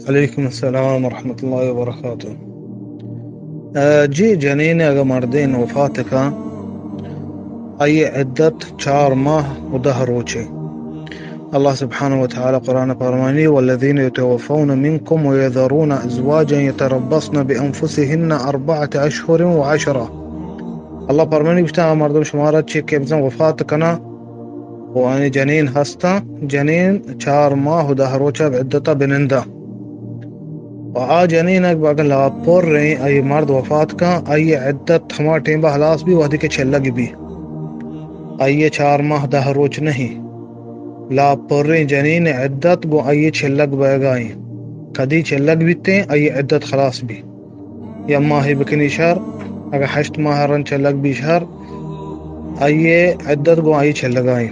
وعلیکم السلام ورحمۃ اللہ وبرکاتہ۔ آ، جی، جنین اگہ مردین وفات کن، آئی عدت چار ماہ و دہ روچے۔ اللہ سبحانہ و تعالی قرآن فرمانی: والذین یتوفون منکم ویذرون ازواجا یتربصن بانفسهن اربعة اشهر و عشرا۔ اللہ فرمانی، گوشتا، آ مردم شمارا چی کہ بزن وفات کنا، و آنی جنین ہستاں، جنین چار ماہ و دہ روچا عدتا بننداں۔ و آ جنین اگہ لاپریں آئی مرد وفات کن، آئی عدت ہما ٹیمبا ہلاس بی وہدی کہ چلگ بی۔ آئی چار ماہ دہ روچ نہیں۔ لاپریں جنین عدت گوں آئی چلگ بئیگائیں۔ کدی چلگ بیتیں، آئی عدت خلاص بی۔ یا ماہے بکنی شر، اگہ ہشت ماہ رند چلگ بی شر، آئی عدت گوں آئی چلگائیں۔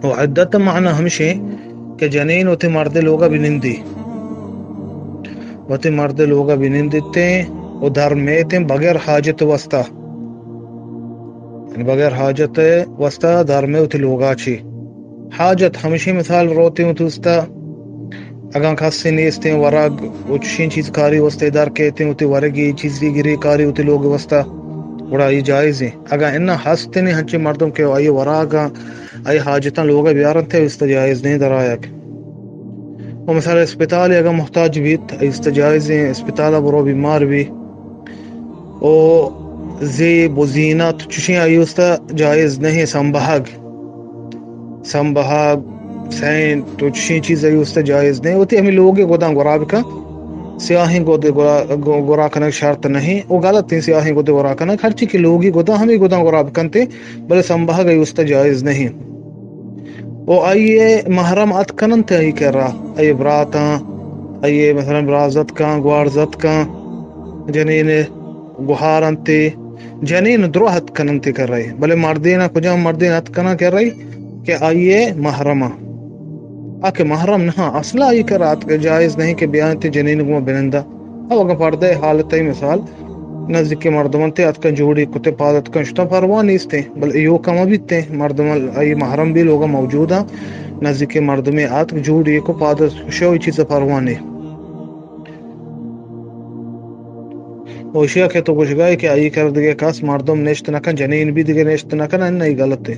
و عدت معنی ہمشیں کہ جنین وتی مرد لوگا بنندی، وتی مرد لوگا بنندتیں و در میتیں بغیر حاجت واسطہ، یعنی بغیر حاجت واسطہ در میں وتی لوگا چی۔ حاجت ہمشی مثال روتیں وتی واسطہ، اگاں کسے نیستیں ورگ و چشیں چیز کاری واسطہ در کیتیں، وتی ورگی چیزی گری کاری وتی لوگ واسطہ، گڑا آئی جائزیں۔ اگاں انا ہستیں ہنچیں مردم کہ آئی وراگاں، آئی حاجتاں لوگا بیارنتے، واسطہ جائز نہیں درآیگ۔ و مثال اسپتال اگاں محتاج بیت، آئی واسطہ جائزیں، اسپتال برو بیمار بی۔ و زیب و زینت چشیں آئی واسطہ جائز نہیں، سنبہگ، سنبہگ، سینٹ و چشیں چیز آئی واسطہ جائز نہیں۔ وتی ہمیں لوگے گداں گرا بکن، سیاہیں گدے گرا، گرا کنگ شرط نہیں۔ و غلطیں سیاہیں گدے گرا کنگ، ہرچی کہ لوگی گداں ہمیں گداں گرا بکنتے، بلے سنبہگ آئی واسطہ جائز نہیں۔ و آئی محرم اتکننت آئی کرا، آئی براتاں، آئی مثلاً برازتکاں، گوارزتکاں، جنین گوہار انت، جنین درو اتکننت کرئی، بلے مردین کجام مردین اتکناں کرئی کہ آئی محرم۔ آ کہ محرم نہ، اصلا آئی کرا اتک جائز نہیں کہ بیاینت جنین گوں بنندہ۔ او اگاں پردہ حالت ء مثال نزیک مردم انت، اتکن جوڑی کتے پاد اتکن شتاں پرواہ نیستیں، بل ایوکا مہ بیتیں، مردم ای محرم بی لوگا موجوداں، نزیک مردمے اتک جوڑی کو پاد شو چیز پرواہ نے۔ اوشیا کہ تو گوشگائے کہ آئی کر دگہ کس مردم نشت نکن، جنین بی دگہ نشت نکن، ان ای غلط ہے۔